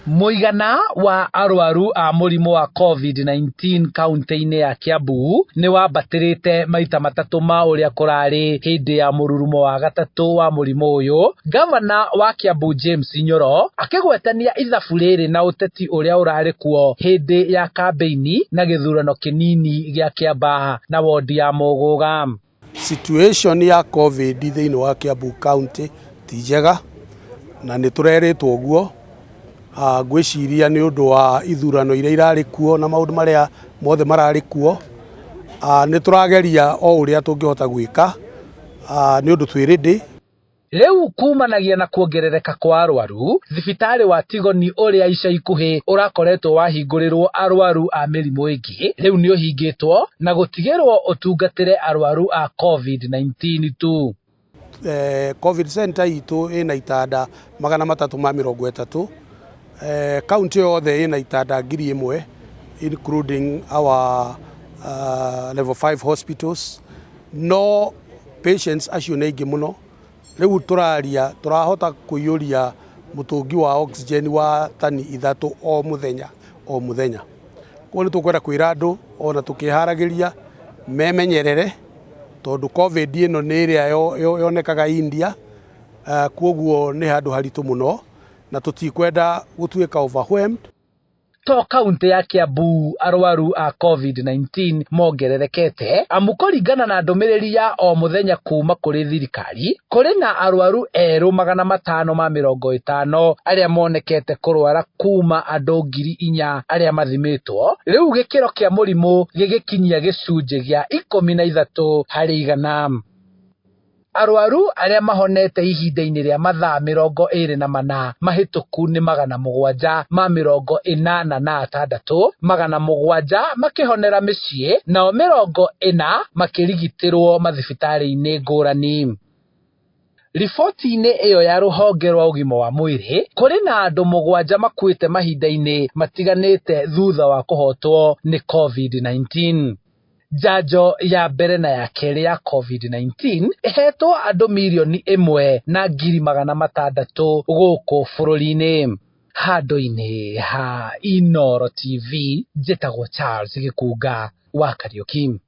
Mũigana wa arwaru a mũrimũ wa COVID-19 kaunti-inĩ ya Kiambu nĩ wambatĩrĩte maita matatũ ma ũrĩa kũrarĩ hĩndĩ ya mũrurumo wa gatatũ wa mũrimũ ũyũ. Gavana wa Kiambu James Nyoro akĩgwetania ithabu rĩrĩ na ũteti ũrĩa ũrarĩ kuo hĩndĩ ya kambĩini na gĩthurano kĩnini gĩa Kiambaa na wondi ya Mũgũga. Situation ya COVID thĩinĩ wa Kiambu County ti njega na nĩ tũrerĩtwo ũguo. Ngwĩciria nĩ ũndũ wa ithurano iria irarĩ kuo na maũndũ marĩa mothe mararĩ kuo. Nĩ tũrageria o ũrĩa tũngĩhota gwĩka nĩ ũndũ twĩ ready. Rĩu kumanagia na kuongerereka kwa arwaru, thibitarĩ wa Tigoni ũrĩa ica ikuhĩ ũrakoretwo wahingũrĩrwo arwaru a mĩrimũ ĩngĩ rĩu nĩ ũhingĩtwo na gũtigĩrwo ũtungatĩre arwaru a COVID-19 tu. Covid center itũ ĩna itanda 330. County yothe ĩna itanda 1000 including our level 5 hospitals, no patients acio nĩ aingĩ mũno. Rĩu tũraria tũrahota kũiyũria mũtũngi wa oxygen wa tani 3 o mũthenya o mũthenya. Koguo nĩ tũkwenda kwĩra andũ ona tũkĩharagĩria memenyerere tondũ COVID ĩno nĩ ĩrĩa yonekaga India, koguo nĩ handũ haritũ mũno na tũtikwenda gũtuĩka overwhelmed. To kaunti ya Kiambu arwaru a COVID-19 mongererekete, amu kũringana na ndũmĩrĩri ya o mũthenya kuma kũrĩ thirikari, kũrĩ na arwaru erũ 550 arĩa monekete kũrwara kuma andũ 4,000 arĩa mathimĩtwo. Rĩu gĩkĩro kĩa mũrimũ gĩgĩkinyia gĩcunjĩ gĩa 13%. Arwaru arĩa mahonete ihinda-inĩ rĩa mathaa 24 mahĩtũku nĩ 786, 700 makĩhonera mĩciĩ, nao 40 makĩrigitĩrwo mathibitarĩ-inĩ ngũrani. Riboti-inĩ ĩyo ya rũhonge rwa ũgima wa mwĩrĩ, kũrĩ na andũ 7 makuĩte mahinda-inĩ matiganĩte thutha wa kũhotwo nĩ COVID-19. Njanjo ya mbere na ya kerĩ ya COVID-19 ĩhetwo andũ 1,600,000 gũkũ bũrũri-inĩ. Handũ-inĩ ha Inooro TV, njĩtagwo Charles Gĩkunga wa Kariũki.